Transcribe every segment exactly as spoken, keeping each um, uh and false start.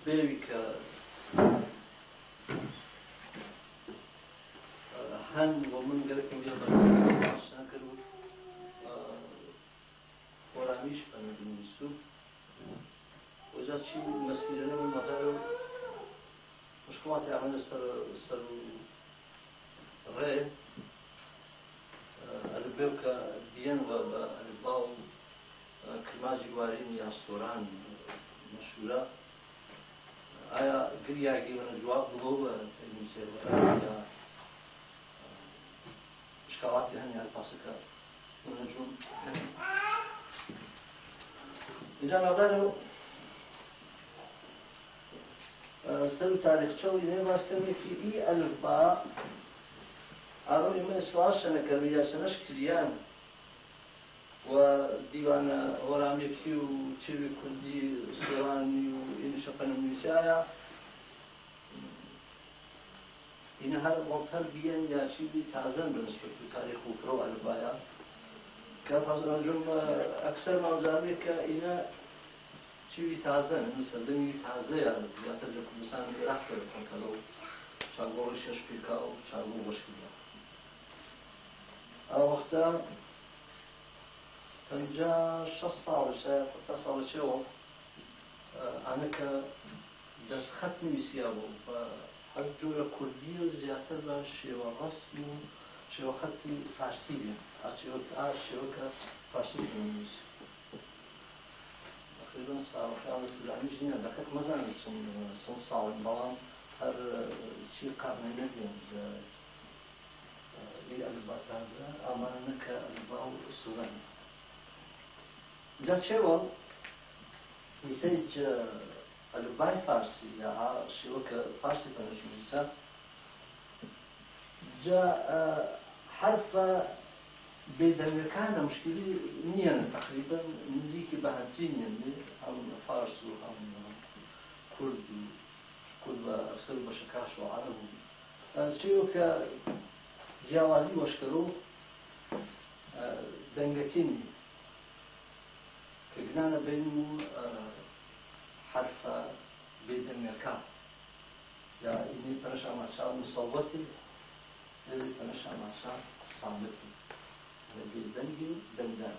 Bewi ka, uh, han wa mun gare ka wia ba, uh, Horamichi pana dun isu. Oja chi masirana madaro. Mushkilati amana saru, saru re. Alibeu ka biyan wa ba alibau, uh, Kimaji Warini a Soran, uh, mashura. Aya giri agi wana juwab bulowa, uh, ilmu sewa, uh, Shkawati hani al pasaka. Wana jun. Ija nadaro, eh, saru tarikh chau ine baskami ki i alifba. Aro ime isla shana karmiya shana shkiliyan. Wa diwana Horamichi u Chiwi Kundi Sorani u Inishapana Misaya. Ina har mu'tarbiyan ya Chiwi Tazan بالنسبة لتاريخ وكرو ألبايا. كان فاز أنجم أكثر ما زامي كإنا Chiwi Tazan، إنه سلمي تازة يا، يا تجا كردستان راح تلقى كلو. شاغو رشش بيكاو، شاغو وشكيا. أو وقتا پنجاه شست ساڵە، شاید حەفتا ساڵە چێوە، ئە، ئانەکە دەسخەت نویسیاوە و بە هەر جۆرە کوردی و زیاتر بە شێوە ڕەسم و شێوە خەتی فارسی بێ. ئا چێوە، ئا شێوە کە فارسی بنویسی. تقریباً ساڵەکان لە طولانیش نییە، دەقیق مەزانم چەند، چەند ساڵن، بەڵام هەر، ئە، چی قەرنەی نەبێن، ئە، ئی ئەلفبا تازە، ئامانە کە ئەلفبا و سوزان. جا چێوە، میسەی جە ئەلفبای فارسی، یا ئا شێوە کە فارسی پەنەش میسە، جا، ئە، حەرفە بێدەنگەکانە مشکلی نییەنە، تەقریبەن نزیکی بەهەنترین یەنێ، هەم فارس و هەم کورد و کورد و ئەکسەر بەشەکاش و عەرەب و، ئە، چێوە کە جیاوازی وەشکەرۆ، ئە، دەنگەکێنی کە گنانە بەین و، ئە، حەرفە بێدەنگەکە. یا ئینەی پەنەش ئاماچا موسەوەتی، ئینەی پەنەش ئاماچا سامتی. ئە، بێدەنگی و دەنگدان.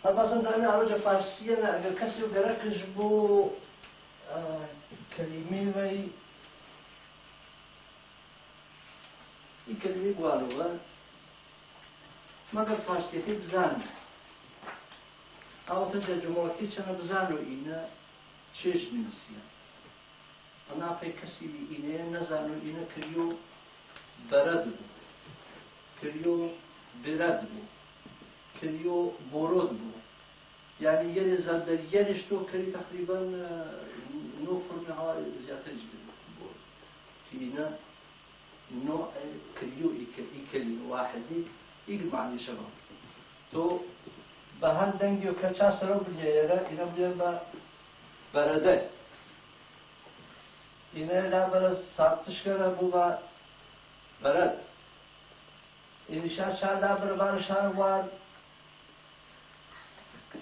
هەر باسم زانێ ئەوە جە فارسییەنە، ئەگەر کەسێ گەرەکش بۆ، ئە، کەلیمەی وەی، ئی کەلیمەی بوارەوە، مەگەر فارسیەکەی بزانێ. ئەوەتە جە جومڵەکەی چەنە بزانێ و ئینە چێش نویسیە. ئەنا پەی کەسی ئینەیە نەزانێ، ئینە کریۆ بەرەد بوو، کریۆ برەد بوو، کریۆ بۆرۆد بوو. یانی یەرێ زەردە یەرێش تۆ کەری تەقریبەن، ئە، نۆ فرمێ هەڵا زیاتر جگە بوو. کی ئینە نوع کلیو ئی ک-، ئی کلیمە واحدی، ئی معنی شەبە. تۆ بە هەن دەنگیۆ کە چا سەرەو بلیە یەرە، ئینە بلیە بە بەرەدە. ئینە لابەرە ساتشکەرە بوو بە بەرەد. ئینیشا چا لابەرە بارە شار وار،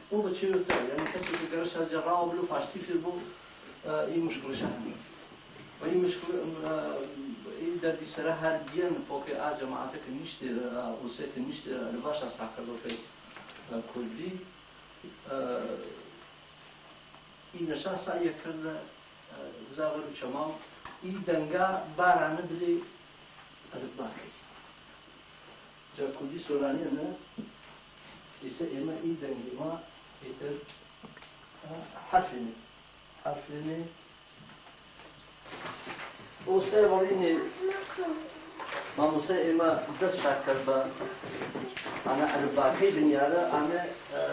ئو بە چێوێ تە، یانی کەسێ کە گەرەشا جەڕاوە بلو فارسی فێر بوو، ئە، ئی مشکلەشا هەن. و ئی مشکلە، ئە، ئی دەردی سەرە هەر بیەن فۆقێ ئا جەماعەتە کە نیشتێرە، ئە، ئوسێ کە نیشتێرە، ئە، لە باشا ساکەردۆ کەی، ئە، کوردی، ئە، ئینەشا سایە کردە، ئە، زاغر و چەماو، ئی دەنگا بارانە بلێ ئەلفباکەی. جا کوردی سۆرانیەنە، ئیسە ئێمە ئی دەنگی ما ئیتر، ئە، حەرفێنێ، حەرفێنێ. ئۆسێ وەڵینێ، مامۆسێ ئێمە دەس شاکەر بە ئانە ئەلفباکەی بنیارە، ئانە، ئە،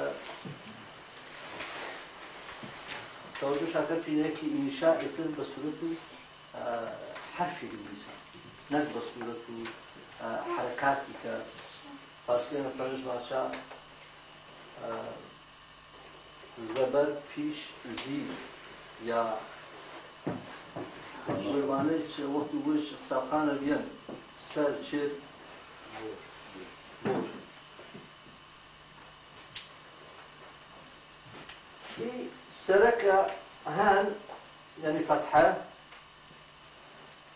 تەوەجۆ شاکەر پینەیە کی ئینیشا ئیتر بە سورەت و ئە، حەرفی بنویسە، نەک بە سورەت و، ئە، حەرەکاتی کە فارسیەنە پەنج ماچە، ئە، زەبەر پیش زیر یا زورمانەی چ وەختو وش قوتابخانە بیەن سەر چێر بۆر. ئی سەرەکە Ahan, yani fatha,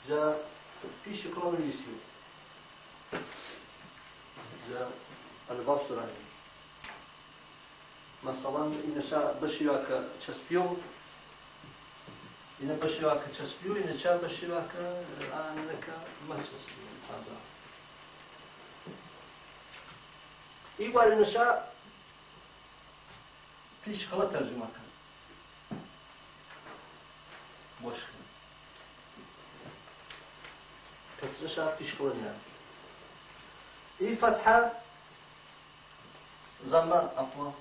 ja pisikla nüisiu. Ja al-basra. Masalan, ina sha basiwaka chaspiu, ina basiwaka chaspiu, ina sha basiwaka, eh, anaka ma chaspiu, aza. Igual ina sha pisikla tarjumaka. Boshka. Kasra sha pisikla niya. I fatha zamma aqwa.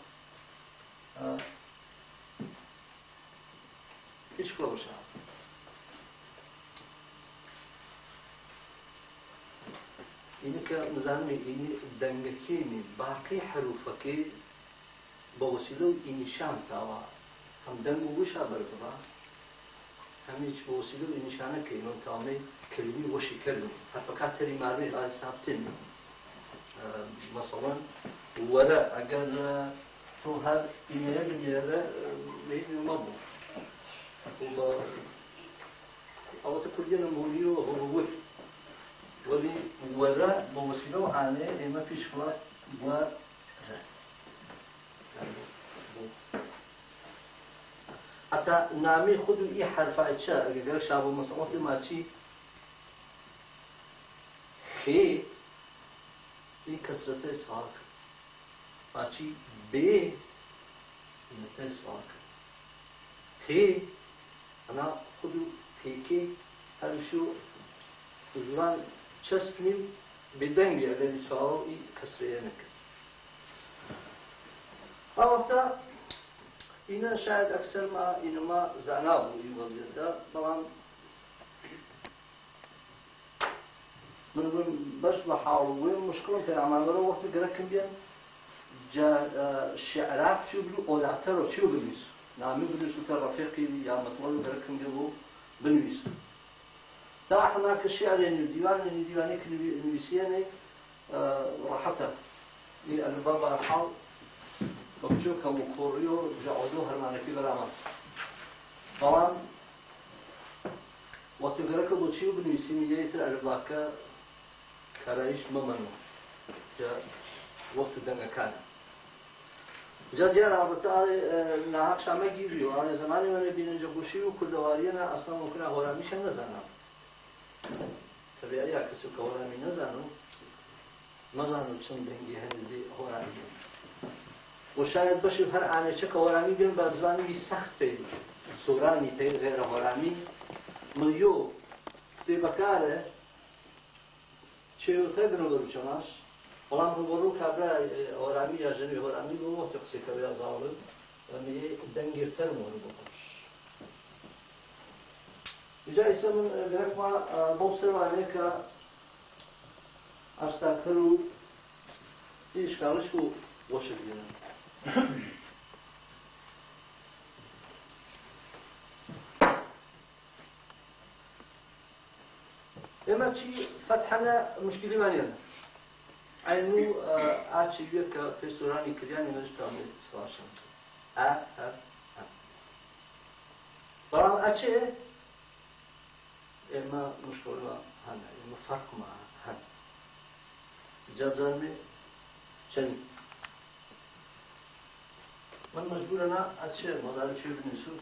Ah, pisikla boshka. Ini ka mizan mi ini dangake mi baqi harufa ke. Bawasila o i nishan tawa. Ham dangu wisha barba. Ham ich bawasila o i nishana ke non tawa me kelimi washi kelimi. Harfa ka tari marmi la sabtin. Eh, masalan, wara, agar, eh, to har i me yag ni yara, eh, me ni mabu. Uba, awata kulia na muriyo, uba wut. Wali wara, bawasila o ane, e ma pisikla, wa Ata nami khudu i harfa icha, ga shabo mas'uti machi. He, i kasrata ishaq. Machi be, i nata ishaq. He, ana khudu teke, haru shu, zuwan chasp niu, be dangi, agar isfao i kasra yanaka. A waqta, Ina shayad aksar ma, ina ma za'nabu i waziyata, balam, manu, manu, bash ma hawlu, we mushkilun pe ama, manu, waqtu garakin biyan, ja, eh, shi'rab chublu, o la taro chublu is. Na mi blu su ta rafiqi, ya matwalu garakin biyan, blu is. Tahna ka shi'ri ni diwani, ni diwani ka ni-, ni wisiyene, eh, rahata. Ni alibaba hal, bakcho ka mukorio, ja odo harmana ki garama. Bawan, waqtu garaka bochiu bini wisini ye itra alibaka, Karaish mamanu. Ja, waqtu danga kana. Ja diara, bata, eh, na hak shama giriyo, ale zamani wane bine ja bushiu kudawariana aslan mukuna horami shan nazana. Tabi aya kasu ka horami nazano. Nazano chun dengi hani de horami. Wa shayad bashi har ane cha ka horami bin ba zani mi sakht pe. Surani pe ghaira horami. Muyo. Te bakare. Che u te bino baru chamash. Olam ru baru kabra, eh, horami ya jani horami go, te kse kabra zawalu. Ami dengir termo ru baru. Ija isam, eh, grekma, eh, bosera neka asta karu, ti shkalish ku washa dina. Ema chi fathana mushkili manian. Ainu, eh, achi yeka pesurani kiliani mejta me slashan. A, a, a. Balam achi, ema mushkili ma hana, ema fark ma hana. Jajane, chani. Man majbur ana, achi, madar chi binisu.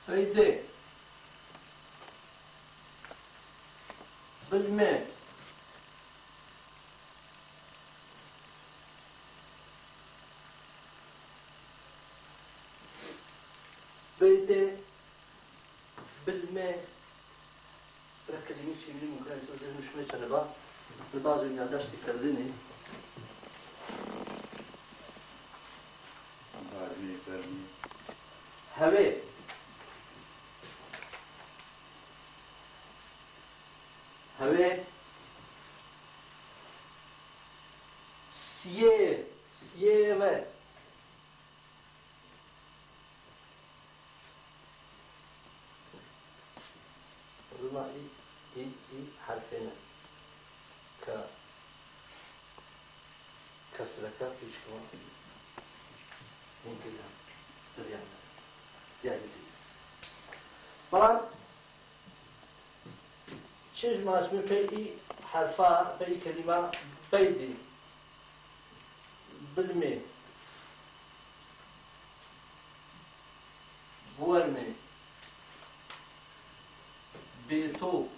Haydi. Bilme. Beyde bilme bırakılmış şimdi mümkün insan zihni şuna çanaba. Bazı yadaştı kardini. Heve. Heve. Siye. Siye ve. Rıma i, i, i harfena. Ka. Rakaʻa pishkawa. Mumkin. Tabiʻan. Ia, ia. Bala, Chij mas me pei i harfa, pei i kalima, baidi. Bilme. Buarme. Beto.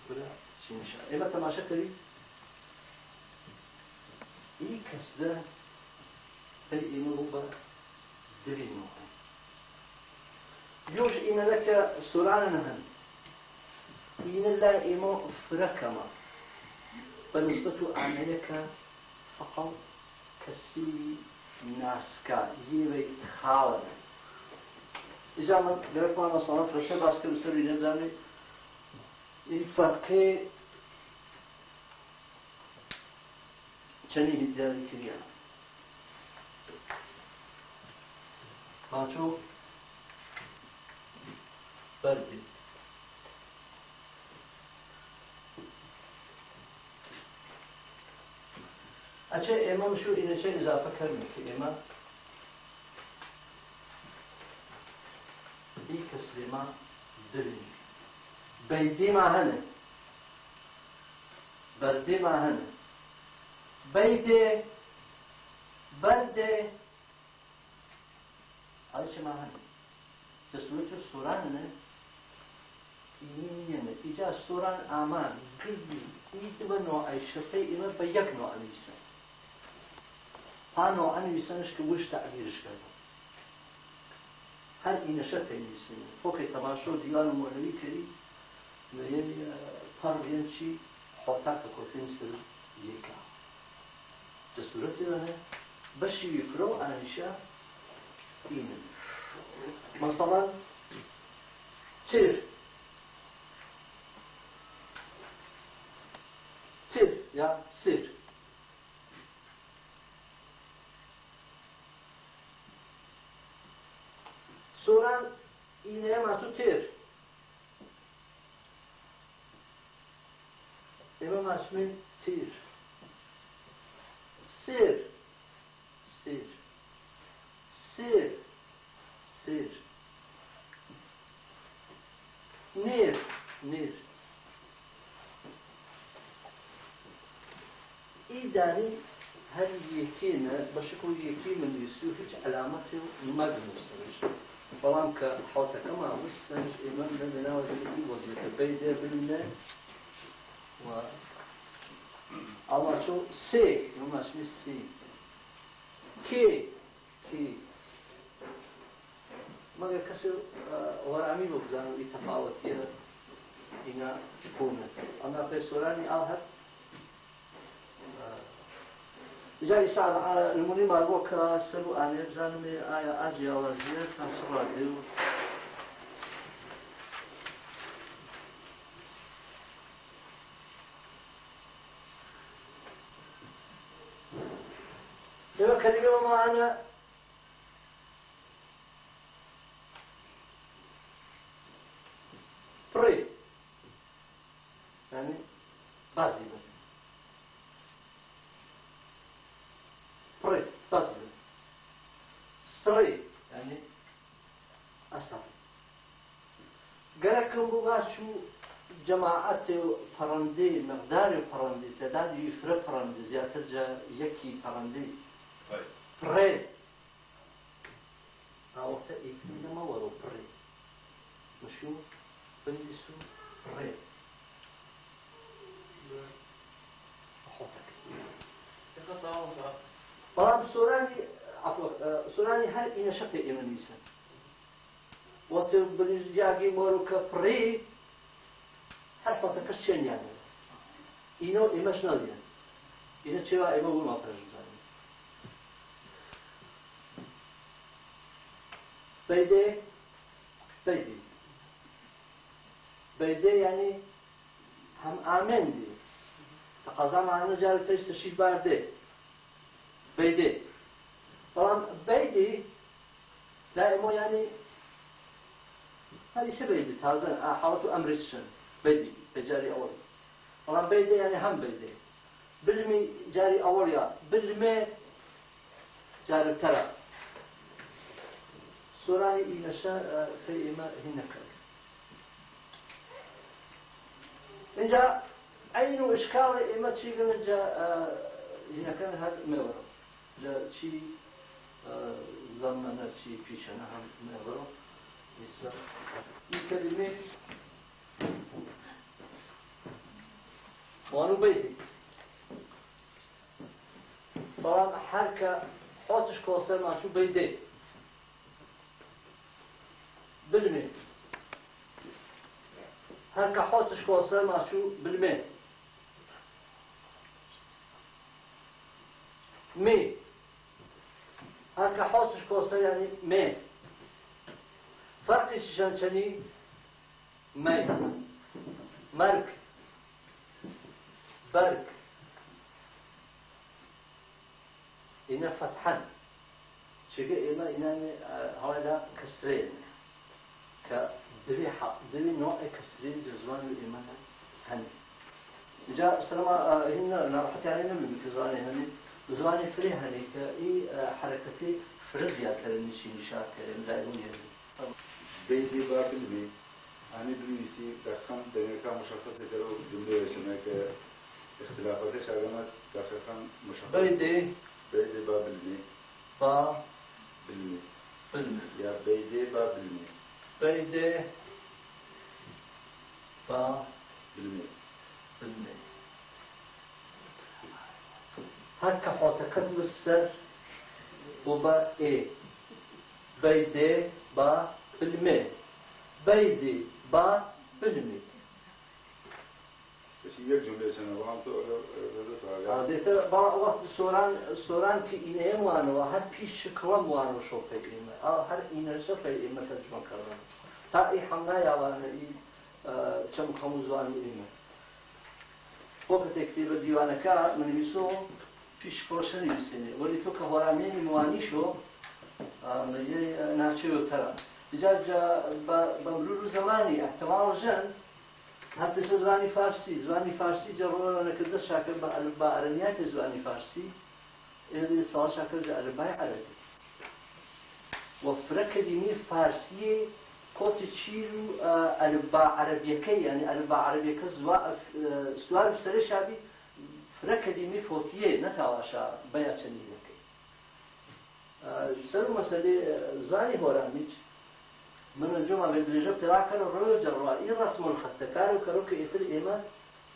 Kula, shinsha. Ema tamasha kari. I kasda, pei ema uba, diri no. Yuj ina laka surana nahan. Ina la emo frakama. Banisbatu ana laka fakal kasiri naska, yiwe khawana. Ijama, direk mana sana frakama baskar usari nezami. I farke Chani hidari kiriana. Machu Bardi. Ache ema mushu inache izafa karmi ki ema. I kaslima diri. Baidi mahane. Bardi mahane. Baide, barde, alche mahane. Jasmatu suran ne. Iyene, ija suran aman, gilbi, idwa no ai shafei ima bayak no anisa. Pa no anisa nishka wish ta'bir shka. Har ina shafei nisi. Foke tamasho diwan mu'nawi kari. Nayeli, eh, par yanchi, hotaka kotin sir yeka. Te surati lana, bashi wi fro anisha, ina. Masalan, tir. Tir, ya, sir. Suran, ina ya masu tir. Ema masmin tir. Sir. Sir. Sir. Sir. Nir. Nir. Idani, har yekina, bashiko yekina misu, hic alamati magmusa. Balam ka hota kama musa, imam da menawa da i waziyata bayda bilme. Wa awacho se, imam asmi se. Ke, ke. Maga kasu, uh, wara ami bubzanu i tafawati ina kuna. Ana pe surani alhat. Ija isa, a, limuni mago ka salu ane, bzanu me aya aji awazia, ka sura deu. Ema kalima ma'ana, pre. Yani, bazi, bazi. Pre, bazi, bazi. Sre, yani, asar. Gara kumbuga chu jama'ate parande, miqdari parande, tadadi yufre parande, ziyata ja yaki parande. Pre. Pre. A waqta itni da ma waro pre. Mushu, bandisu, pre. Ahotak. Balam surani, afwa, eh, surani har ina shakka iman isan. Waqta bandisu yagi waro ka pre, Har fata ka shen yani. Ino emotional yani. Ina chewa ema wuma fara yani. Baide, baide. Baide yani ham amen di. Taqaza ma'ana jaru tashta shi barde. Baide. Balam baide, daimo yani, ha, ise baide, tazan, a, hawatu amri shan. Baide, bejari awal. Bala beide, yani han beide. Bilmi jari awal ya. Bilme jari tara. Sorani ina sha, e, pe ima hinaka. Inja, ainu ishkala ima chigana ja, e, hinaka had mewaro. Ja chi, e, zamana chi pishana han mewaro. Isa. Ika dime. Wanu beide. Bala harka hotish kosa machu beide. Bilme. Harka hotish kosa machu bilme. Me. Harka hotish kosa yani me. Farki shishan chani Mai. Mark. Bark. Ina fathan. Chiga ina, ina ne, a, hawala kasre. Ka diwi ha, diwi no e kasre de zwani ina hani. Ja salama, a, hinna na hata ina mi ka zwani hani. Zwani fri hani ka i, a, harakati frizia kare ni shin sha kare ndai wuni hani. Beide ba bilme. Ani bilmisi, dakhan, dengeka mushakhas e karo jumle weshana ke ikhtilafat e shagana, dakhan mushakhas. Beide. Beide ba bilme. Ba. Bilme. Bilme. Ya beide ba bilme. Beide. Ba. Bilme. Bilme. Harka hota katmissar uba e. Beide ba bilme. Beide ba bilme. Isi ya jumle sana wanto, e, e, e, e, A, de te, ba, waqt soran, soran ki ine mwano, har pish kalam wano sho pe ime. A, har ine sho pe ime tajma kalam. Ta i hanga ya wana i, e, cham kamu zwan ime. Waqt e kitiba diwana ka, mani miso, pish koshani misene. Wali to ka hora meni mwani sho, a, na ye, e, na che yo tara. Ija, ja, ba, ba mruru zamani, ihtimal jan, Hatta se zwani farsi, zwani farsi ja rona na kida shakal ba al-, ba arabiyat zwani farsi, ili sal shakal ja albai arabi. Wa fura kalimi farsi ko te chiru, a, alba arabiya kai, yani alba arabiya ka zwa-, a, swar sare shabi, fura kalimi fotiye na tawasha baya chani na kai. A, saru masale, a, zwani hora mij. Mana juma ga dreja pila karo ro jarwa, i rasmul khatta karo karo ke itil ema,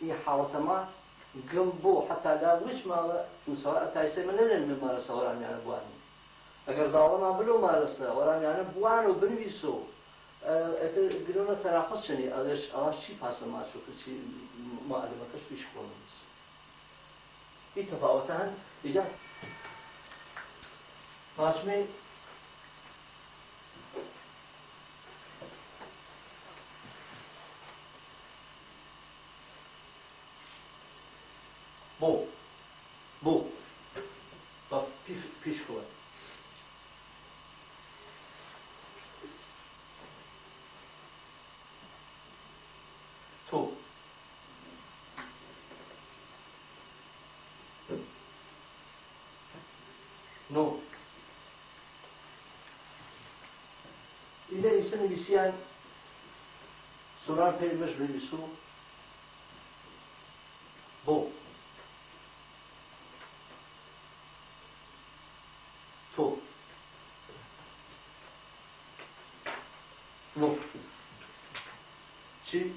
i hawatama gambo, hatta da wich mala, musawa atai se mana len me mala sa hora mi ana buani. Agar zawa ma bulu mala sa, hora mi ana buano, bini so. A, itil gino na tara khos chani, alash, alash chi pasa ma so, chi ma alima kash pish kono. I tafawat ahan, ija. Masmi. Bo. Bo. Ba, pis-, pishkua. To. No. Ine isani misian, soran pe imash be misu. Bo. To. No. Chi.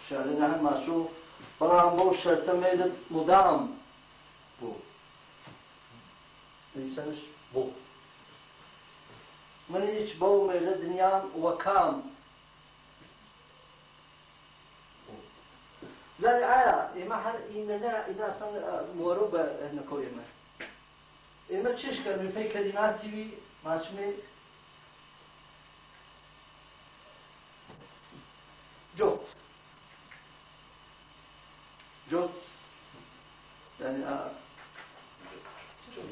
Shale nahan masu. Bala bo sharta mailat mudam. Bo. Insanis bo. Mani ich bo mailat niyam wa kam. Zani aya, ema har ina na, ina san, a, muaruba, e, na ko ema. Ema chishka mi fai kalimati wi, machme. Jot. Jot. Yani, a,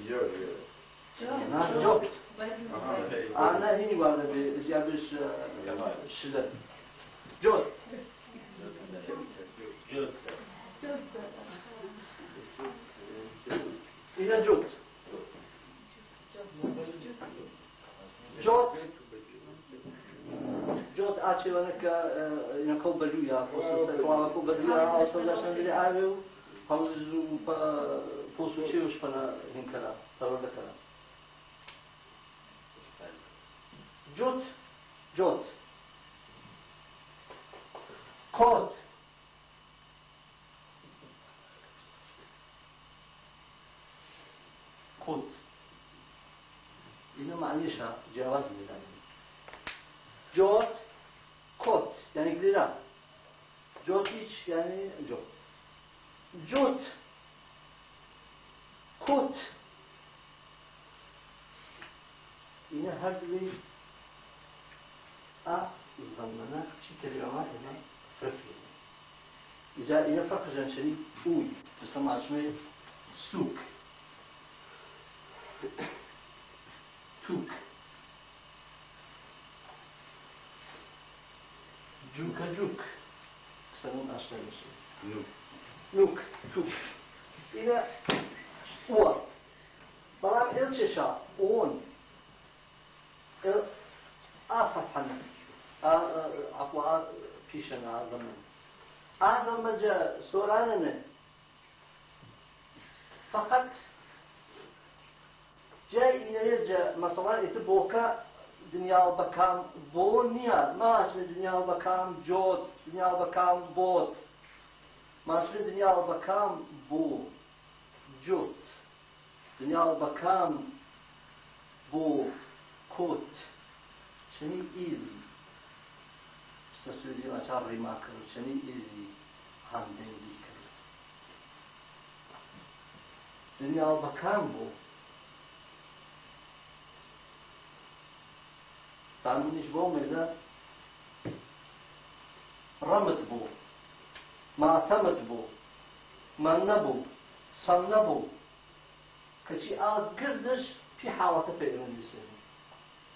Yo, yo. Na, jot. Aha, hey, ana hini wala be, ya be sh-, shida. Jot. Ina jot. Jot. Jot a ce wana ka, eh, ina kau baluya, ko sa, sa, ko wana kau baluya, au sa, sa, sa, sa, au, pau zu pa, pau su ce us pana hinkara, pana dakara. Jot. Jot. Kot. Kot. Ina manisha jawaz ni dani. Jot, kot, yani grira. Jot ich, yani jot. Jot. Kot. Ina harf wi a zammana chi keri ama ina farf. Ija ina farf jan chani ui. Pasa masme suk. Tuk. Juka juk. Sanun aslan shi. Nuk. Nuk, tuk. Ina ua. Balam ilchisha, on. Il, a fathana. A, a, a, a, pishana, a zaman. A zaman ja soranane. Fakat, jai ina irja masalan ita boka dunya al-bakam bo nia, masme dunya al-bakam jot, dunya al-bakam bot, masme dunya al-bakam bo, jot, dunya al-bakam bo, kot, chani iri. Sa sudi ma chari ma karu, chani iri han dendi karu. Dunya al-bakam bo. Tanu nish bo meda. Ramat bo. Matamat bo. Manna bo. Sanna bo. Ka chi a girdish pi hawata pe iman yuseni.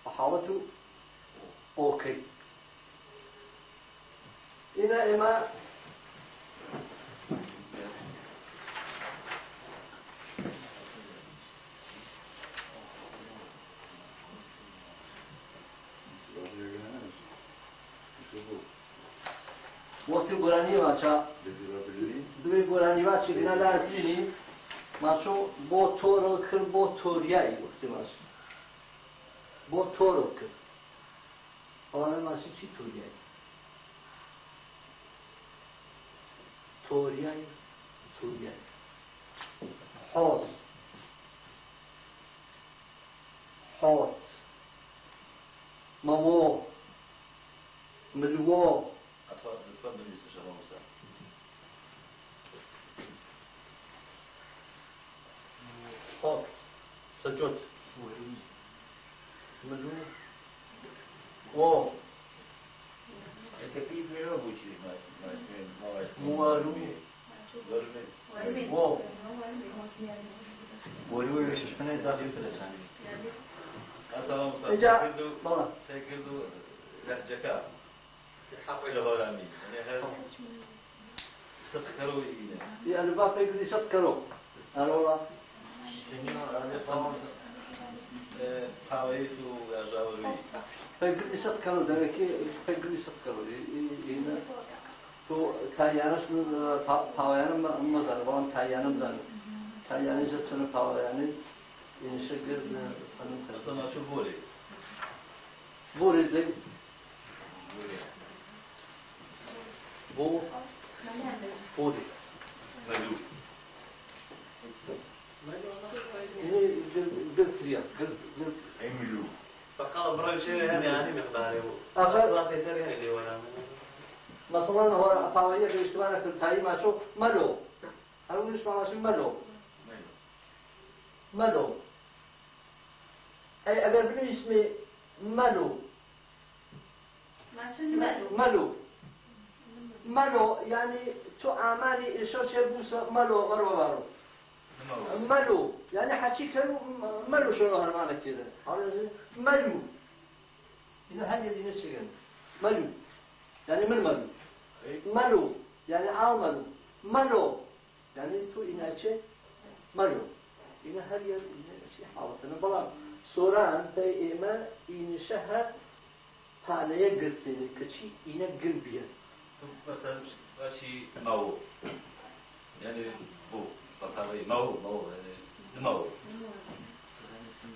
A hawatu okay. Ina ema. Waqti Qur'ani wacha. Dui Qur'ani wachi gina la tini. Macho bo toro kir bo toriai waqti macho. Bo toro kir. Ora macho chi toriai. Toriai, toriai. Hos. Hot. Mawo. Maluwo. اتفضل، اتفضل يا أستاذ موسى. Hot. Sajot. Malu. Wo. Muwaru. Wo. Assalam. Bala. Jawharani. Hani her sıt karo ine. Ya, hani ba pek di sıt karo. Aro la. Kenya, hani tamam. E, pawaitu ya Jawharani. Pek di sıt karo, demek ki pek di sıt karo. I, i, ine. To, tayana şunu, e, pa-, pawayana ma, ma zan, wan tayana zan. Tayana zan sana pawayana. Ine şegir, e, sana. Sana şu bore. Bore de. Bore. Bo, bore. Malu. Ini gir, gir kriya, gir, gir. Emilu. Fakal bırak şey yani, yani miqdari bu. Aha. Bırak yeter yani diyor adam. Masalan, o pawaya ke istiwana kıl tayi macho, malo. Harun istiwana macho, malo. Malo. Malo. Ay, agar bunu ismi malo. Malu. Malu. Malu, yani, tu amani isho che busa malu, malu, malu. Malu. Malu, yani, hachi karu, malu shono harmana kida. Malu. Ina hadi dina chigan. Malu. Yani, man malu. Malu, yani ʻāmalu. Malu, yani tū ʻino ʻache, malu. ʻIna hari iaʻu ʻino ʻache hāwatana. Bala, soran, pē ʻema, ʻino shaha, Pāʻana ia gâtene, ka chi ʻino gâbia. Masan, ashi mau. Yani, bu, patawi, mau, mau, yani, mau.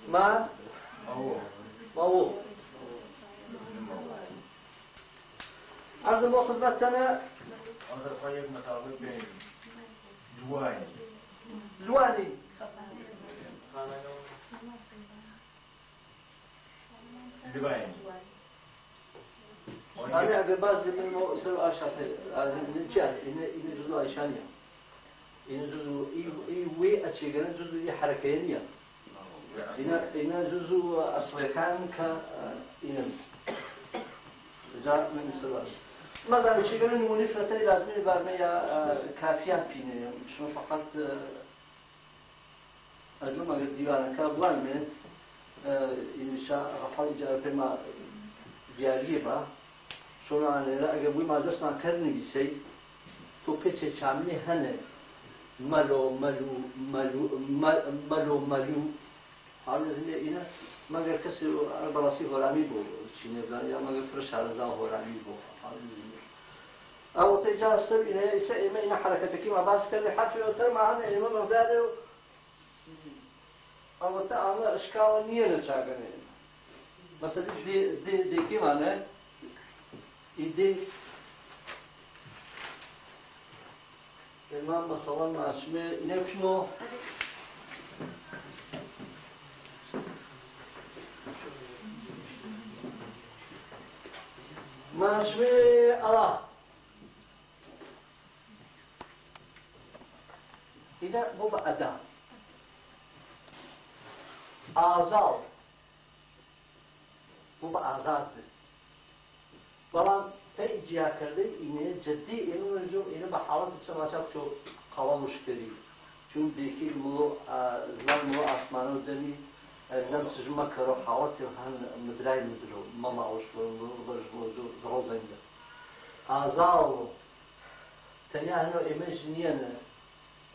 Ma? Mau. Mau. Mau. Arzu mo khidmat tana. Arzu khayek matawi ben. Luani. Luani. Liwaini. Ani a gabas de mimo sero ashafe, a, ni, ni, chia, ina, ina juzu aishania. Ina juzu, i, i, wi a chigana juzu i harakenia. Ina, ina juzu aslekan ka, a, ina. Ja, min sero ash. Masan chigana ni munifrata lazmi barme ya, a, kafia pine, shno fakat, a, Ajuma ga diwana ka blan me, eh, insha Allah, hal ijara pe ma diariba, sona ne ra ga bui ma das ma karni bisei, to peche chamni hane, malo, malu, malu, ma-, malo, malu. Hal zine ina, magar kasi arbarasi horami bo, chine blan ya magar frashara za horami bo, hal zine. Au te ja sab ina, isa ema ina harakata ki ma bas kare hatu yo tar ma hane ema magdare. Awata ana ʻashikawa niana chagane. Masali de, de, de ke mana, i de, e ma masalan ma shme, ina kushno. Ma shme ala. Ina boba ada. Azal. Boba azad. Bala pe ijia kerde ine jadi inu jo ine bahala tutsa masa cho kala mushkili. Chun deki mulo, a, zman mulo asmano deni, a, nam sujuma karo hawat yo han mudrai mudro. Mama oshlo mulo bajlo jo zalzanga. Azal. Tania hano imagine,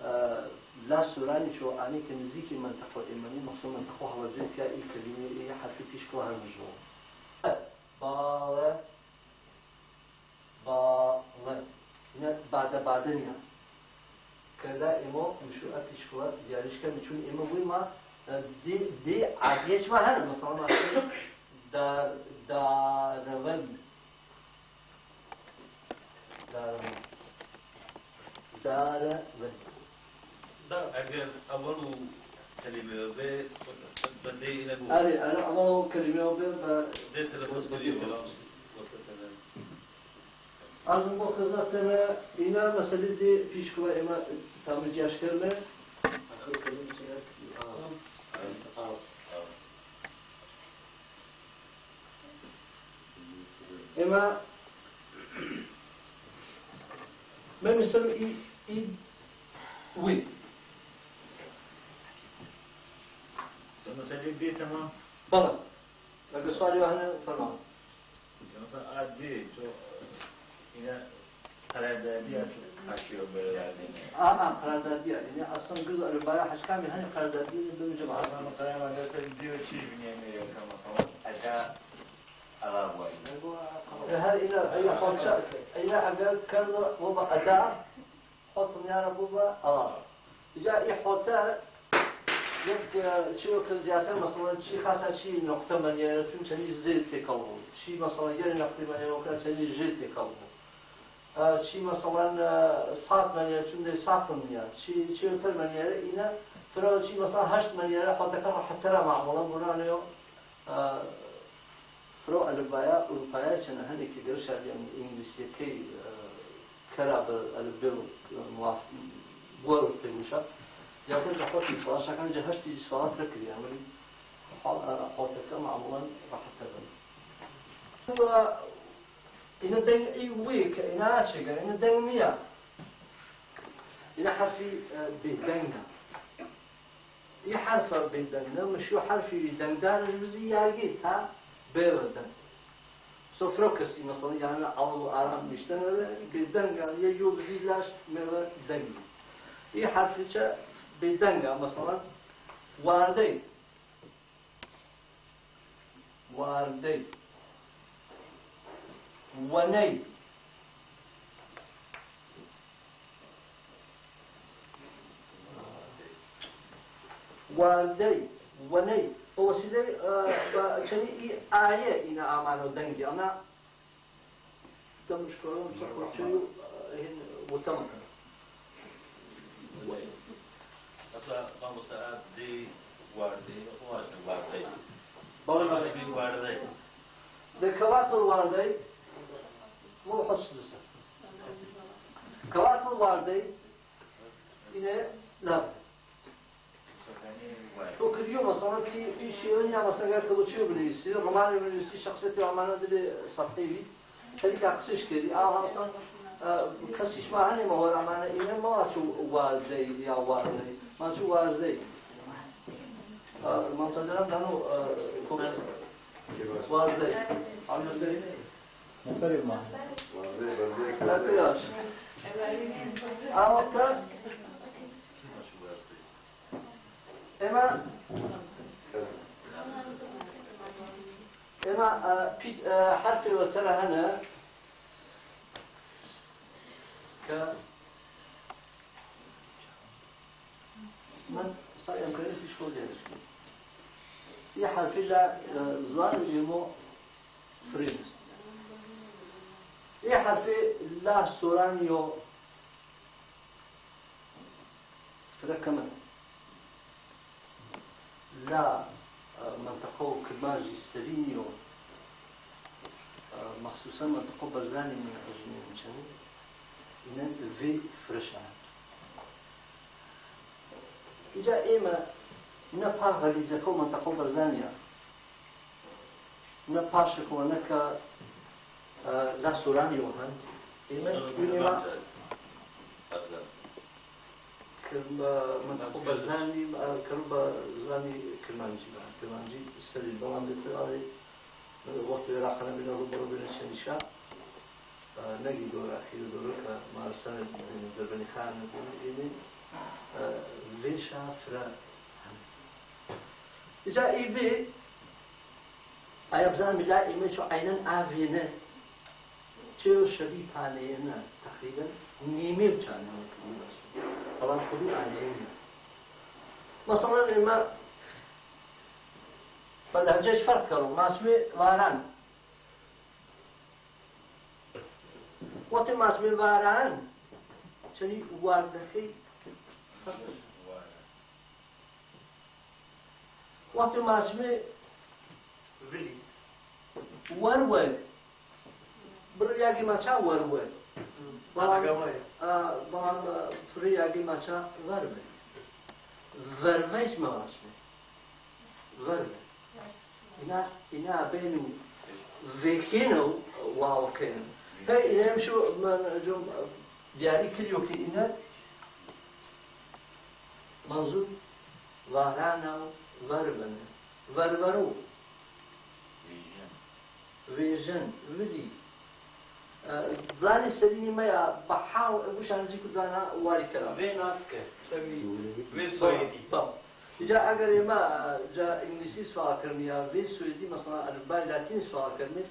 eh, la surani cho ani ke niziki mantaqo imani, maqsud mantaqo hawajin fia i kalimi i harfi pishko hano jo. Bala, bala. Ina bada bada nia. Kala imo mishu a pishko diarishka michun imo wima, eh, di, di adiyesh ma hano, masala ma da, da rawan. Dara. Dara. Da, agar awalu kalime o be, ba de ina gu. Are, are, awalu kalime o be, ba. De telaffuz kalime o be. Azu bo kazatana, ina masali de pishkula ema tamri jash kalime. Akhir kalime chine. Ah. Ah. Ema, me misal i, i, wi. Ema sali bi tamam. Bala. Aga suali wahana tamam. Ema sa adi, so, ina, Qaraardadiya. A, a, qaraardadiya. Ina asan gâd alibaya hashkami hani qaraardadiya ni bim jama'a. Asan qaraardadiya sa diyo chi bini ene ya kama kama. Ada. Ala wai. E, har ina, ina hotsa, ina agar karna boba ada, hot niara boba ala. Ija i hota, yak, e, chi o ka ziyata, masalan, chi khasa chi nokta maniera, chun chani zid te kawo. Chi, masalan, yari nokta maniera, o ka chani zid te kawo. E, chi, masalan, e, sat maniera, chun de satun ya. Chi, chi o tar maniera, ina, fero chi, masalan, hasht maniera, hota kama hatara ma'amula, murano, A, fero alibaya, Urupaya, chana hani ke garsha di an Inglis ya kei, a, karab alibeu, a, muaf, buar pe musha. Ya ke ja hoti sala, shakan ja hashti sala trakri, amri. Hal, a, hota ka ma'amulan, rahat taban. Ina deng i wik, ina chiga, ina deng nia. Ina harfi, a, bi denga. I harfa bi dang, na, mashyu harfi bi dang, dara juzi yagi ta bela dang. So frokasi, masalan, yani, alıu aram niştene ve bedanga, ya yo bizi laş meve dangi. İ harfi ça bedanga, masalan, wardey. Wardey. Waney. Wardey, waney. Pawasile, ã, ba, çani i aye ina amano dangi, ama. Tamam, şükür olsun, ã, hin, ı, tamam. Asa, vamos a de wardey, wardey. Vamos a de wardey. De kawasıl wardey. Mu hoslusa. Kawasıl wardey. Ine, la. Ko kiriyo, masalan, ki, ki şiirin ya, masalan, eger kılıçı binivisi, romanı binivisi, şahsiyeti amana dili sahibi. Tabii ki, aksi işkeri. Al, masalan, e, kasiş mahane ma hor amana, ine ma açu wardey ya wardey. Ma açu wardey. E, mantacaram dano, e, ko-, wardey. Anlasın. Muhtarif ma. Wardey, wardey. Wardey. Al, ta. Ema, ema, e, pi-, e, harfi wa tara hana ka man sa yan kare fi shkol deri. I harfi la, e, zuwari limo frin. I harfi la surani yo Fira kaman. La, ã, mantaqo Kirmanji serino, ã, mahsusan mantaqo Barzani min ajmin chani, inan ve fira sha. Ija ema na pa ghaliza ko mantaqo Barzania. Na pasha ko naka, ã, la surani o han. Ema, ema. Kir-, ã, mantaqo Barzani, ã, Kirmanji, Kirmanji, Kirmanji, seri, bala mete ali, waqti Iraq na bina hu boro bina shanisha. Ã, nagi dora, hiri dora ka marasana, ã, Derbeni Khan, ã, ve sha fira. Ija i ve, Ayab zan mila ime cho aynan avene. Cho shabi pane na takriban nime uchana wa kudu nasu. Taban kudu anene. Masalan, ema, bada hajaj farq karo, maswe varan. Waqti maswe varan, chani wardaki. Waqti maswe vili. Warwe. Bru yagi macha warwe. Balam, ã, balam, ã, bru yagi macha warwe. Warwe isma maswe. Warwe. Ina, ina benu vekino wa okeno. He, ina mshu man jom diari kiri oki ina. Manzur, varanau, varvana, varvaru. Vision. Vision, vidi. Ã, dani serini maya, bahau, e, bushan ziku dana wari kara. Ve naske. Ve soedi. Tamam. Ija agar ema, ja Inglisi sual karmi ya, ve soedi, masalan, arbai Latin sual karmi,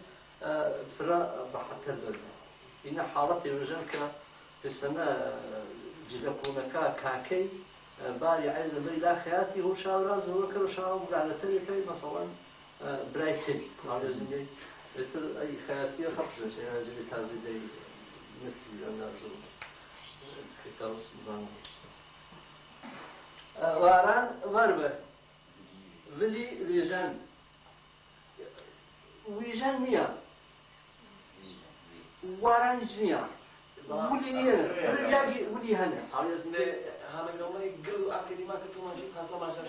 ã, fira bahatar bada. Ina halat e vision ka Pis ana, ã, jila kona ka, kakei, ã, bari aiza mai la khayati ho shawara zora karo shawa murana tari kai masalan, ã, brai tari. Ma'ana zinde, betul ai khayati ya khapsa, se ya jili tazi dai, nati ana zo. Ke karos ban. Ã, waran, warwe. Vili, vision. Wijan niya. Waran niya. Wuli niya. Wuli yagi, wuli hana.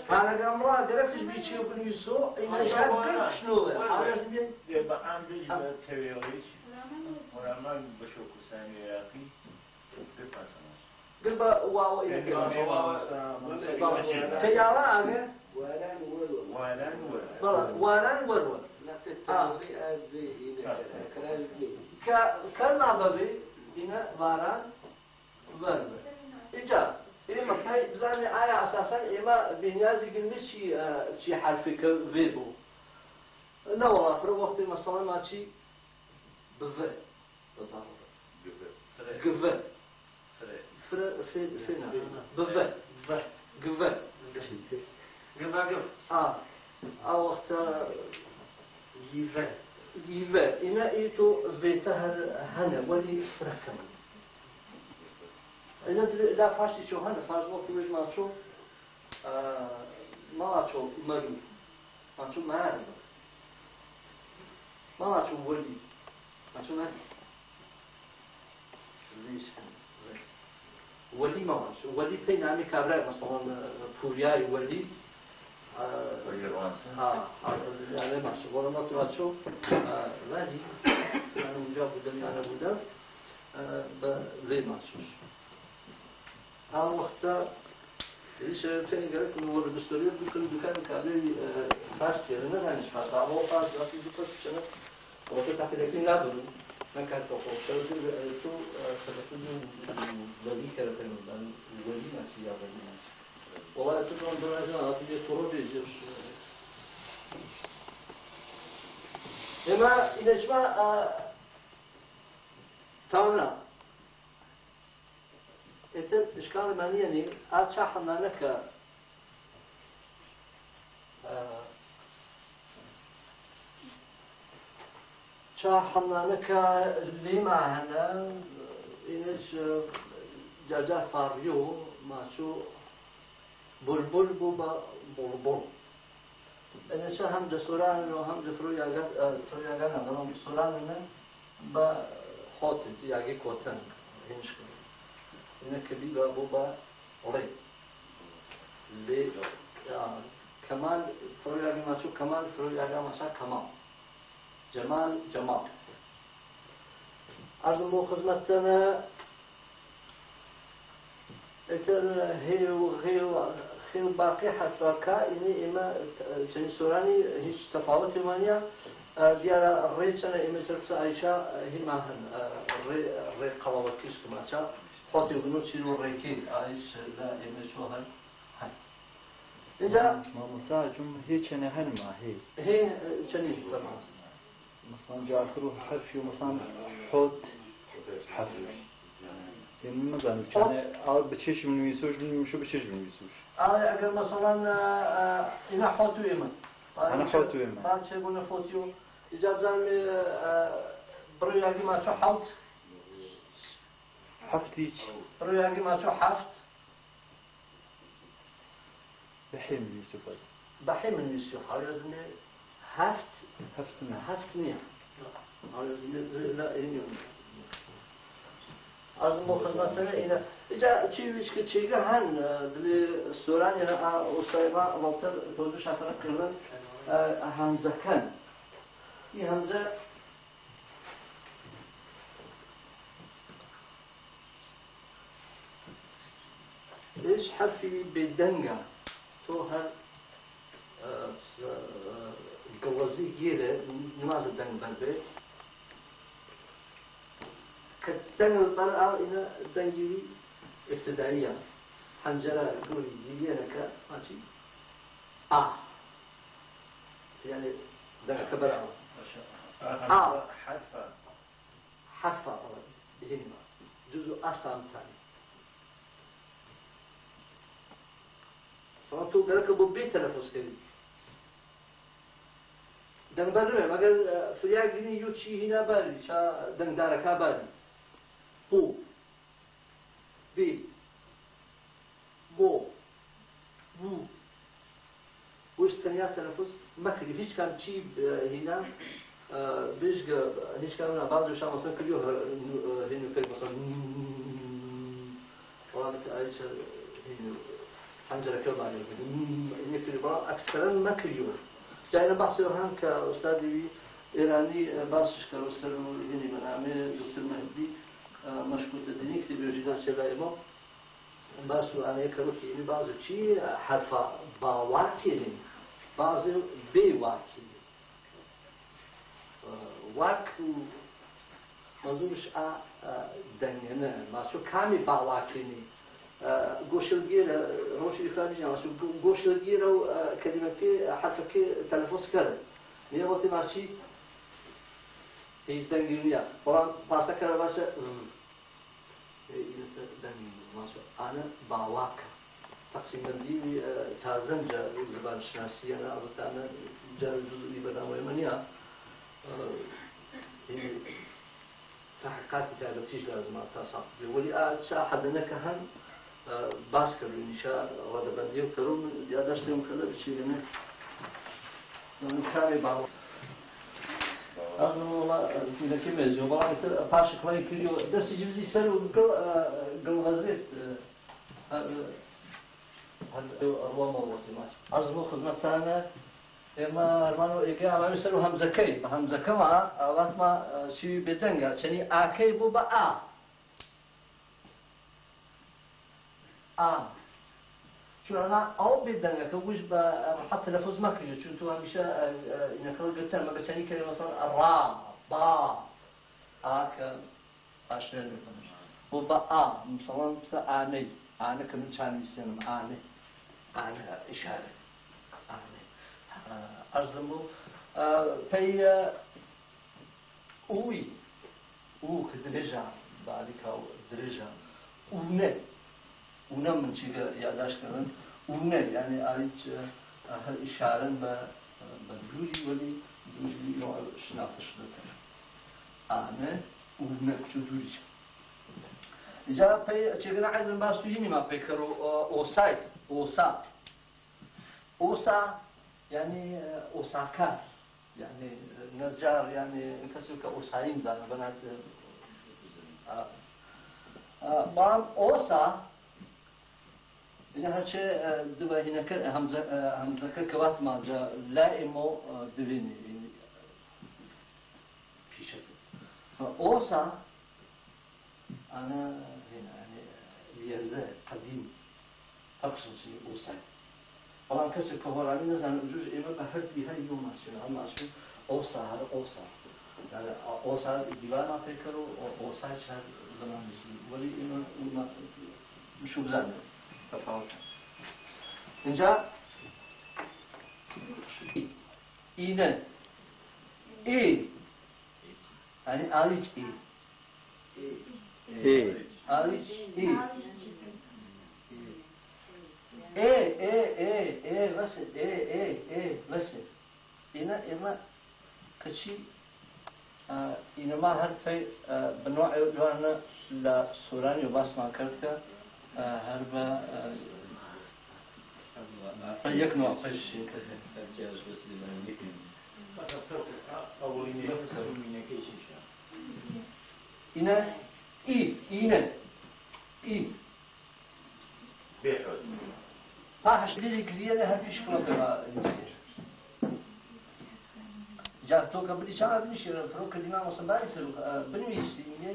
Hana gamla, gara kishbi chiyo buni so, ima shad kishno. Hana zinde. Gâlba wawa ina kena. Tamam. Ke yawa age? Waran warwa. Bala, waran warwa. Ah. Ka, ka nābawe, ina waran, verb. Ija, e makai, bizani aya asasan, e ma binyazi gilmi chi, eh, chi harfi ka verb. Na wala, fro waqti masalan ma chi, bve. Gve. Fre, fe, fena. Bve. Gve. Gve. Ah, a waqta gve. Gve. Ina ito veta har hana, wali frakam. Ina dri la farsi cho hana, farsi waqti waj macho. Ah, ma macho maru. Macho maru. Ma macho wali. Macho maru. Leysa. Wali ma macho. Wali pe nami kabra, masalan, eh, puriya wali. Ah, wali Rwansa. Ah, ah, yani macho. Wala macho. Ah, wali. Yani mujabu dami ana buda. Ah, ba le macho. A waqta, ise fenga kunu wala dusturi, dukkan, dukkan kabri, eh, fars ya, na zani fars, a ho fars, dukkan dukkan shana, waqta ta kida kin la duru, na kan to ko, so, eh, tu, eh, sa tu, wali kara pen, dan wali na chi ya, wali na chi. Wala tu, don, don, don, tu, de koro de, de. Ema, ina shima, ah, tauna. Eter, ʻiskāle mani ʻana, a cha hana ka, a, cha hana ka lima hana, ina cha, jaja fario, macho, bulbul buba, bulbul. Ina cha hamja surana, no hamja fro yaga, a, fro yaga na, no surana na, Ba, hot, yagi kotan, hinishka. Ina kabi ba, bo ba, re. Le, ya, kamal, fro yagi macho, kamal, fro yaga macha, kamal. Jamal, jamal. Arzum bo xizmatana, Eter, he, he, he baqi harf ka ini ima, t-, chani surani, hich tafawut mania, a, diara re chana ima chaksa Aisha, a, hi mahan, a, re, re qalawakish kamacha, hoti gunu chino re ki, Aisha la ima chohan, han. Ida. Ma, ma, masa, jum, he chani han ma, he. He, a, chani, tamam. Masalan, ja ahiru harf yo, masalan, hot harf. Yanı masalan, bir tane al, bir çeşit bilmiyorsun, şu bir çeşit bilmiyorsun. Al, eger masalan, e, e, ina hot yo ima. Ana hot yo ima. Ba che guna hot yo. Ijab zan mi, e, e, bro yagi ma cho haft. Haft hiç. Bro yagi ma cho haft. Bahim Yusuf az. Bahim Yusuf, hawlâzmi haft. Haft niya. Haft niya. Hawlâzmi la, la, iniyo. Arzum bo xizmatana ina. Ija, chi wichka chiga han, e, dili surani ra, a, usayma, Walter, todu şatara kırlan, e, hamzakan. I hamza Ish harfi bi danga. To har, e, s-, e, galazi gire, nimaza dang barbe. Ka dang bar aw ina dangi wi ibtidaiya. Hanjara guri gire na ka, machi. A. Yani, danga ka bar aw. Masha Allah. A. Harfa. Harfa, ʻo, ʻehima. Juzu a samtani. Sawatu garaka bo be talafus keri. Dang barre, magar, eh, filiagini yuchi hina bari, cha dang daraka bari. Bo. Be. Bo. Bu. Bo istania talafus makri. Hichkam chi, eh, hina, eh, bijga, hichkam na bazu sha masan kriyo, eh, hinu kari masan. Wala mita aicha hinu. Hanjara kalma ne. Ini kari ba aksaran makriyo. Jaina bahsi han ka ustadi wi Irani, eh, bahsi shkar ustadi wi ini maname Doktor Mahdi, eh, mashkut dini kiti bioloji da shela imo. Basu ane karuki ini bazu chi harfa ba wakili, bazu be wakili. Waku, manzurus a, a, dangana, maso kami ba wakini. A, goshilgira, roshi kani, maso go-, goshilgira, a, kalima ke, a, harf ke, talafus kara. Ni wati machi, his danginia. Ora, pasa kara basa, mm. E, ina ta dangi maso, ana bawaka. Taqsim Bandi wi, e, tazan ja zuban shinasi ana, a, ta ana ja juz'i bana wa yamania. E, tahqiqat ta batish lazim ta saq. Wali a sa hadana kahan, e, bas karu nisha, wada bandi karu, ya dash te mukalla shi ne. Nani kare bawa. Anu la, ina kime, yo ba, ita, pashi kawai kiri, da si jibzi saru, gal, eh, gal gazet, eh, eh, eh, arwa ma wati ma. Arz mu khidmat tana, ema hermano, ike amami saru hamza kai, hamza kama, awat ma, eh, shi bedanga, chani a kai bu ba a. A. Churana au bedanga ka wish ba, eh, rahat talafuz ma kiri, chun tu hamisha, eh, eh, ina kala gata, ma gachani kere masalan, ra, ba. A ka, ashnen. Bo ba a, masalan, sa ane, ane ka min chani sen, ane. Ane, ishare. Ane. Eh, arzamu, eh, pei, eh, Ui. U ka dereja, ba'di ka dereja. Une. Une mun chiga yadash kanan. Une, yani aich, eh, har isharan ba, ba duri wali, duri no shinata shidata. Ane, une kuchu duri. Ija pei, chigana aizan ba su yini ma pei karo, eh, osai, osa. Osa, yani, eh, osaka. يعني، نجار، يعني، كسر كأوسايم زعما بنات، آه. آه، بام أوسا، إنها شيء، آه، دبا هنا ك-، همزة، آه، همزة ك-، كوات ما جا، لا إمو، آه، دبيني، يعني، في شكل. فأوسا، Ana, hena, yani, yerli, qadim. Farq sonsuni, osai. Falan kese kohorani nazan ucuz ema bahar dihar yom asuna, ama asu osa, har osa. Yani, a-, osa divan apekaro, o-, osa char zaman wali ema, uma, shubzan, tafawuta. Inca, i, ine, i, yani, alic i. E. Alic i. E, e, e, e, wase, e, e, e, wase. Ina, ina, kachi, a, ina ma har fai, a, banoa e uana la surani o bas ma kartka, a, har ba, a, fai yak no fai shi. Ina, i, ina, i. Pahash lili kiliene har pish kula bela nisir. Ja to ka bini chama bini shira, fro kalima masabari seru, eh, bini misi, ne,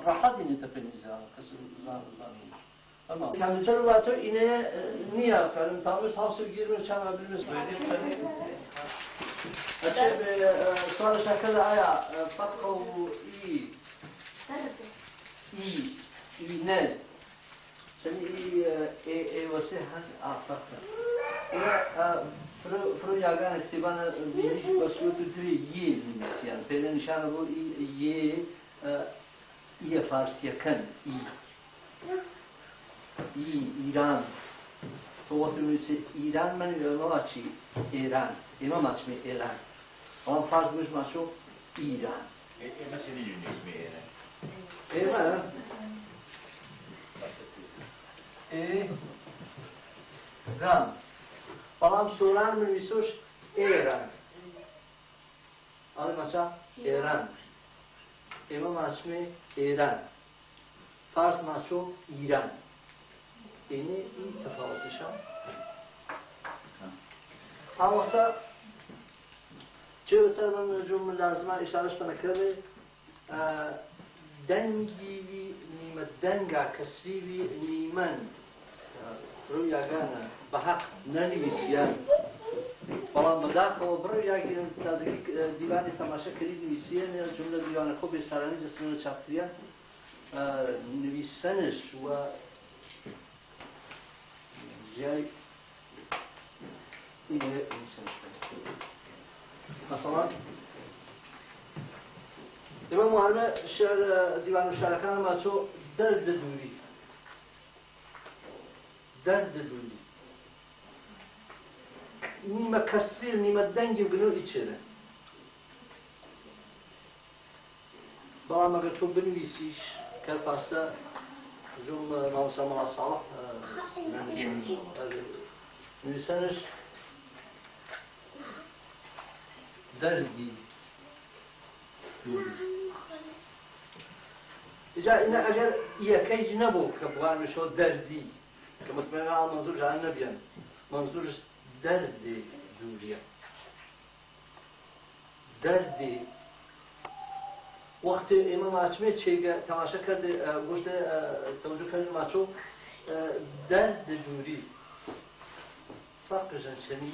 rahat ini tapeni za, kasu za, za. Tamam. Kamitaru wato ine, eh, nia, karim tamu tausu girme chama bilme söyle. Ache be, eh, sual şakada aya, eh, fatho i, i, ine. Sen i, eh, e, e, wase han, a, fatho. Ina, eh, fru, fru yagana kitibana, eh, bini, basu tu dri, yi, ni, siyan. Pele nişana bu, i, yi, eh, Iya Fars yakan, i. I, Iran. Fawatun ise Iran mani ve machi Iran. Ema machmi Iran. Ama Fars much macho Iran. E, ema seni yun ismi Iran. Ema. E, Ran. Balam Suran mani visosh Iran. Alemacha, Eran. Ema machmi, Eran. Fars macho, Iran. Ene i tafawut isha. Ha waqta, che utar man jum lazima isharash pana kare, a, dangi wi nima danga, kasri wi niman. A, ruya gana, bahaq, nani wi siyan. بەڵام بەداخەوە بڕیاگیرن تازەگی، ئە، دیوانی تەماشا کەری نویسیەنە، جوملە دیوانە خۆ بێسارانی جەسمەنە چاپکریان، ئە، نویسەنش و جای ئینێ نویسەنش. مەسەڵەن، ئێمە موانە شعر، ئە، دیوان و شعرەکانە ماچۆ دەردە دووری. دەردە دووری. نیمە کەسری و نیمە دەنگی و گنۆ ئیچێنە. بەڵام ئەگەر تۆ بنویسیش، کە پاسە جوم مامۆستا مەڵا ساڵح، ئە، نویسەنش دەردی. ئیجا ئینە ئەگەر یەکەیج نەبوو کە بوانشۆ دەردی، کە متمەنە ئا مەنزوورش ئا نەبیەن، مەنزوورش دەردێ دووریە. دەردێ. وەختێ ئێمە ماچمێ چێگە تەماشا کەردێ، ئە، گوشتێ، ئە، تەوجو کەردێ ماچۆ، ئە، دەردێ دووری. فەرقشەن چەنی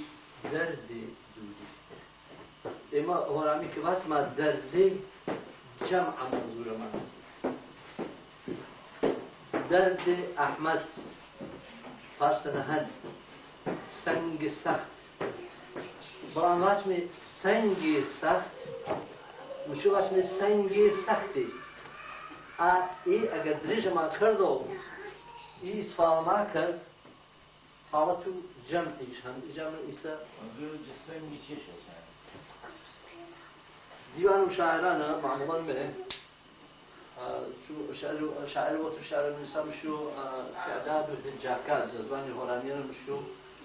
دەردێ دووری. ئێمە هۆرامی کە باتما دەردێ جەمع مەنزوورەمان. دەردێ ئەحمەد، فارسەنە هەن، سەنگێ سەخت. بەڵام واچمێ سەنگێ سەخت، مشۆ واچمێ سەنگێ سەختێ. ئا، ئێ، ئەگەر درێژەما کەردەوە، ئی ئیسفاڵەما کەرد، حاڵەت و جەمعیش هەن. ئیجا من ئیسە دیوان و شاعرانە، معموڵەن مێ، ئە، چو شاعر، شاعر وەتو شاعر نویسا مشیۆ، ئە، تعداد و هجاکات، جە زوانی هۆرانیەنە مشیۆ،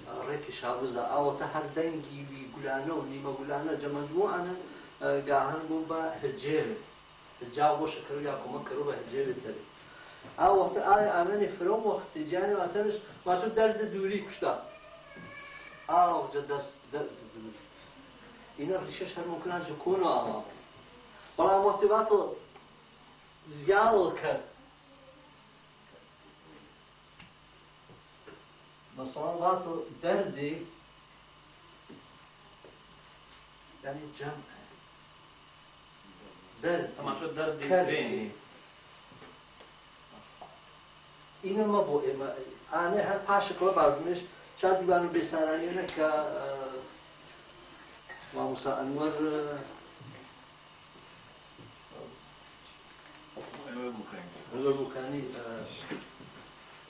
ئە، ڕێکی شاوزە. ئاوەتە هەر دەنگی وی گولانە و نیمە گولانە، جە مەجموعانە، ئە، گاهەن بوو بە هجێ. جا وەشە کەرو یا کۆمەک کەرو بە هجێ بێتەرێ. ئا وەختە ئا ئامێنێ فرە وەختێ جیانێ واتەنش ماچۆ دەردە دووری کوشتا. ئا وەختە دەس دەردە دووری. ئینە ڕیشەش هەر مومکنە جە کۆنۆ ئاوا. بەڵام وەختێ واتۆ زیاڵ کەرد. مەسەڵەن، واتۆ دەردێ، یەعنی جەمع. دەرد. تەماشا دەردێ کەردێ. ئینە مەبۆ ئێمە. ئانێ هەر پاشەکەوە بازمێش چا دیوان و بێسارانیەنە کە، ئە، ماموسا ئەنوەر، ئە، ئەنوەر بوکانی، ئە،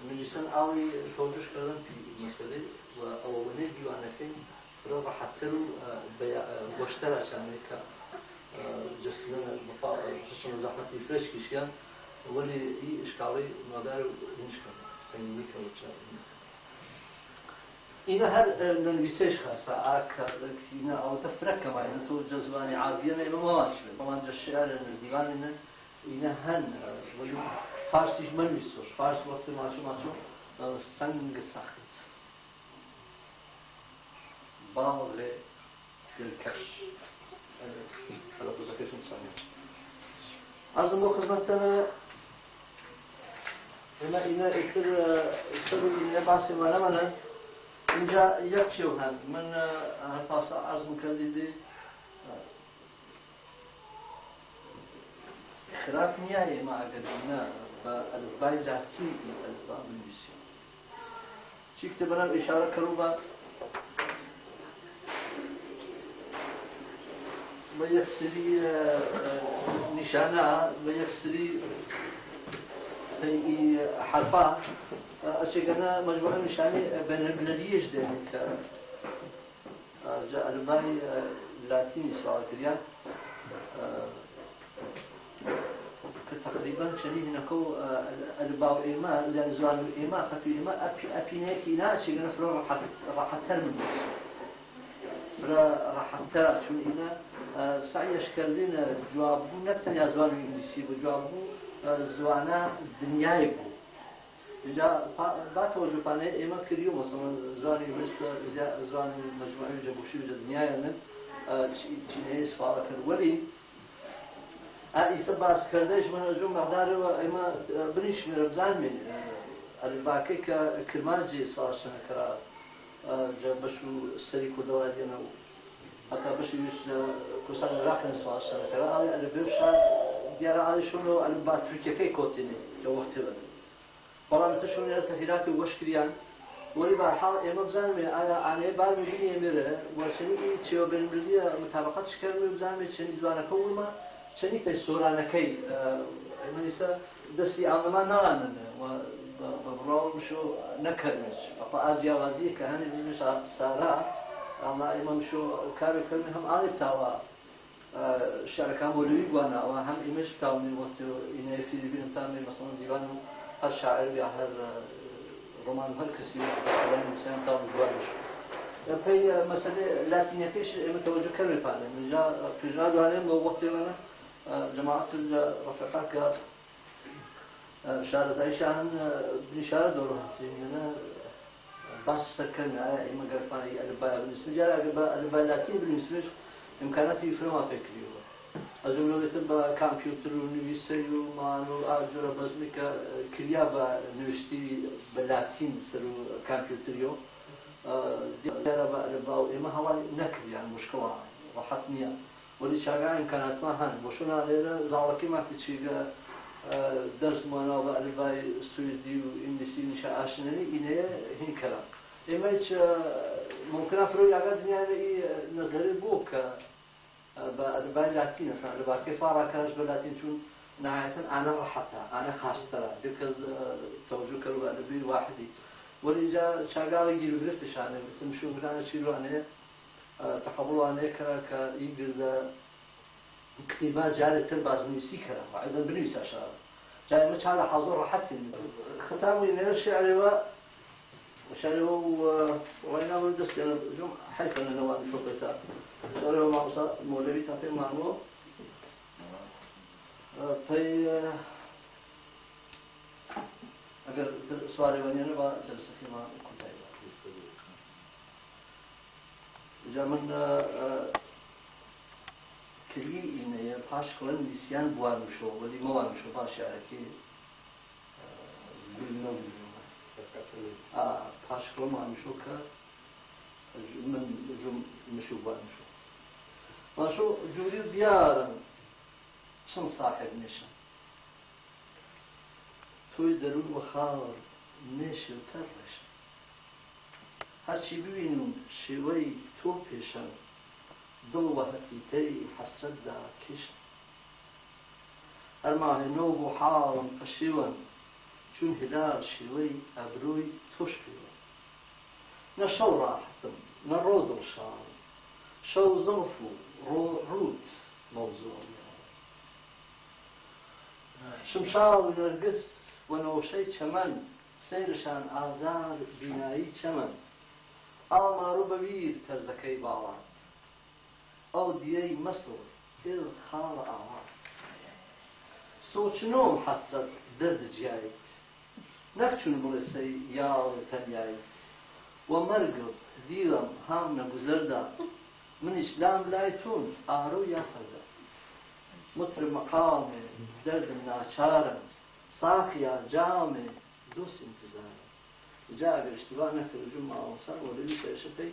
من دیسان ئاڵی تەوجوش کردن پی مەسەلەی و ئەوەنەی دیوانەکەی فرە ڕەحەتتەر و، ئە، بەیا-، ئە، وەشتەرا چانێ کە، ئە، جەسنەنە بەپا-، ئە، خسنە زەحمەتی فرەش کیشیان، وەلی ئی ئشکاڵەی مادار و هینش کەم سەنگینی کەوت چا. ئینە هەر، ئە، نەنویسەیش خاسە، ئا کە، ئینە ئەوەتە فرە کەما، ئینە تۆ جە زوانی عادیەنە ئێمە مەوانش بێ، بەڵام جە شیعرێنە، دیوانێنە، ئینە هەن، ئە، وەلی فارسیش مەنویسۆش، فارس وەختێ ماچۆ، ماچۆ، ئە، سەنگ سەخت. باڵغێ دڵکەش. تەلەفوزەکەشم سەمێ. عەرزم بۆ خزمەتتەنە، ئێمە ئینە ئیتر، ئە، سەر و ئینە باسی مەنەمەنە. ئینجا یەک چێو هەن. من، ئە، هەر پاسا عەرزم کردی دی، ئە، خراپ نییە ئێمە ئەگەر ئینە بە ئەلفبای لاتینی ئەلفبا بنویسین. چی کە تە بەرام ئیشارە کەروبا بە یەک سری، ئە، ئە، نیشانە، بە یەک سری هەی حەرفا، ئە، ئەچێگەنە مەجموعە نیشانەی بەینەلمەلەلییەش دێنێ کە ئە، جا ئەلفبای، ئە، لاتینی سوال کریا، ئە، کە تەقریبەن چەنی هینەکەو، ئە، ئەلفبا و ئێمە، یانی زوان و ئێمە، خەت و ئێمە، ئەپی-، ئەپینەیەکی ئینا ئەچێگەنە فرە ڕەحەت، ڕەحەتتەر من بێت. فرە ڕەحەتتەر، چون ئینە، ئە، سەعیەش کردینە جوابگو نەک تەنیا زوان و ئینگلیسی بوو، جوابگو، ئە، زوانا دنیای بوو. ئینجا پا-، با تەوەجوو پانەی ئێمە کردیوە، مەسەڵەن، زوانی هێشتا زیا-، زوانی مەجموعەی جە گوشی و جە دنیایانن، ئە، چی-، چینەیە ئیسفاڵە کەن. وەلی ئا ئیسە باس کردەیش من ئەجۆ مەقدارەوە ئێمە، ئە، بنیشمێرە بزانمێ، ئە، ئەلفباکەی کە کرمانجی ئیسفاڵ شەنە کەرا. اه، جا بەش و سەری کوردەواری ئەنە و هەتا بەشی ویش جا کوردستان عێراق نزوان شانەکەرا ئاڵی ئەلفبێ و شا دیارە ئاڵی شۆنە و ئەلفبا تورکیەکەی کۆتینێ جا وەختێ بەنێ. بەڵام تە شۆنێ تەخیراتی وەش کریان. وەلی بەرحاڵ ئێمە بزانمێ ئایا ئانەیە بارمێ بینیەمێرە و چەنی ئی چێوە بەینەلمەلیە متابەقەتش کەرمێ و بزانمێ چەنی زوانەکە وڕمە، چەنی پەی سۆرانەکەی، اه، ئێمە ئیسە دەستی ئاڵنەمان نەڵاننە و بە، بە بڕاو مشۆ نەکەرمێ. فەقە ئا جیاوازیە کە هەنێ بزنێ سا-، سارا، ئەڵا ئێمە مشۆ کارێ کەرمێ هەم ئاڵێ تاوە، اه، شارەکان مۆلەوی گوانا و هەم ئێمەش تاومێ وەختێ ئینەیە فیری بینم تامێ مەسەڵەن دیوان و هەر شاعر یا هەر، اه، ڕۆمان و هەر کەسی و بەسەلای نووسیان تاومێ گوانش. پەی، اه، مەسەلەی لاتینیەکەیش ئێمە تەوەجو کەرمێ پانێ. جا پیشنهاد وانێم وەختێ وانە، اه، جەماعەت جا ڕەفیقا کە شارەزاییشان، اه، بنی شارە دەوڕۆ هاتین، یانە باس سەرکەرن، ئایا ئێمە گەر پانەی ئەلفبایا بنووسین، جارە ئەگەر بە ئەلفبای لاتین بنووسینش، ئیمکاناتی فرەما پێ کریەوە. ئەز جوملە بێتم بە کامپیوتر و نوویسەی و مانۆ و ئا جۆرە بەزمی کە، اه، کریا بە نوویشتی بە لاتین سەر و کامپیوتریەوە. اه، دیارە بە ئەلفبا و ئێمە هەڵای نەکریان، موشکڵە، ڕەحەت نییە. وەلی چاگا ئیمکاناتما هەن. بۆ شونا لێرە زاڵەکەی ماکیچیگە، ئە، دەرسمانەوە بە ئەلفبای سویدی و ئینگلیسی نیشە ئاشنەنی، ئینەیە هین کەرە. ئێمە هیچ، ئە، ممکنە فرەو یاگا دنیاێ ئی نەزەری بۆ کە، ئە، بە ئەلفبای لاتین ئەسان، ئەلفباکەی فارا کەرەش بە لاتین چون نەهایەتەن ئانە ڕەحەتە، ئانە خاستەرە. دکەز، ئە، تەوەجو کەرو بە ئەلفبای واحدی. وەلی جا چاگاڵی گیروگرفتشانێ، بتم شو گرانە چیروانێ، ئە، تەقەبوڵانێ کەرە کە ئی گردە کتیبا جارێ تر بازنویسی کەرا، وە عەزەن بنویسا شارە. جارێ مە چارە حەزۆ ڕەحەتین. ختام و ئینەیە شعرێ وە، شعرێ وە و، وەڵای ناوە دەست یانە جوم حەیفە نەوان شۆپێتا. شعرێ وە مامۆستا مۆلەوی تا پێ مامۆ. ئە، پەی، ئە، ئەگەر تر سوالێ وەنیەنە با جەلسەکەی ما کوتای با. جا من، ئە، ئە، کلیەی ئینەیە پاش کڵەن نسیان بوانوشۆ، وەلی مەوانوشۆ با شعرەکی، ئە، بیل نەوبوو. ئە، پاش کڵەن وانوشۆ کە من جوم مشو بوانوشۆ. وانوشۆ جوری و دیارن چن ساحب نیشن. تۆی دەروون وە خاڵ نێشێ و تەر ڕێشن. هەرچی بوینم شێوەی تۆ پێشەن، دڵ وە هەتیتەی حەسرەتدا کێشن. هەر ماهێ نۆ بۆ حاڵم پەشێوەن، چون هلال شێوەی ئەبروی تۆش پێوەن. نە شەو ڕاحەتم، نە ڕۆ دڵشاڵم، شەو زڵف و ڕۆ ڕووت مەوزوعم یاوە. شمشاڵ و نەرگس وە نۆشەی چەمەن، سەیرشان ئازار بینایی چەمەن. ئاڵ مارو بە ویر تەرزەکەی باڵات، ئەو دیەی مەسڵ ئێڵ خاڵە ئاوات. سۆچنۆم حەسرەت دەرد جیایت، نەک چون بڵێ سەی یاڵ تەنیایت. وە مەرگڵ دیڵەم هام نەگوزەردا، منیش لام لای تۆم ئارۆ یا فەردا. مطرب مەقامێ دەردم ناچارم، ساقیا جامێ دۆست ئینتزارم. جا ئەگەر ئشتباه نەکردم، مامۆستا مەولەوی شێشە پەی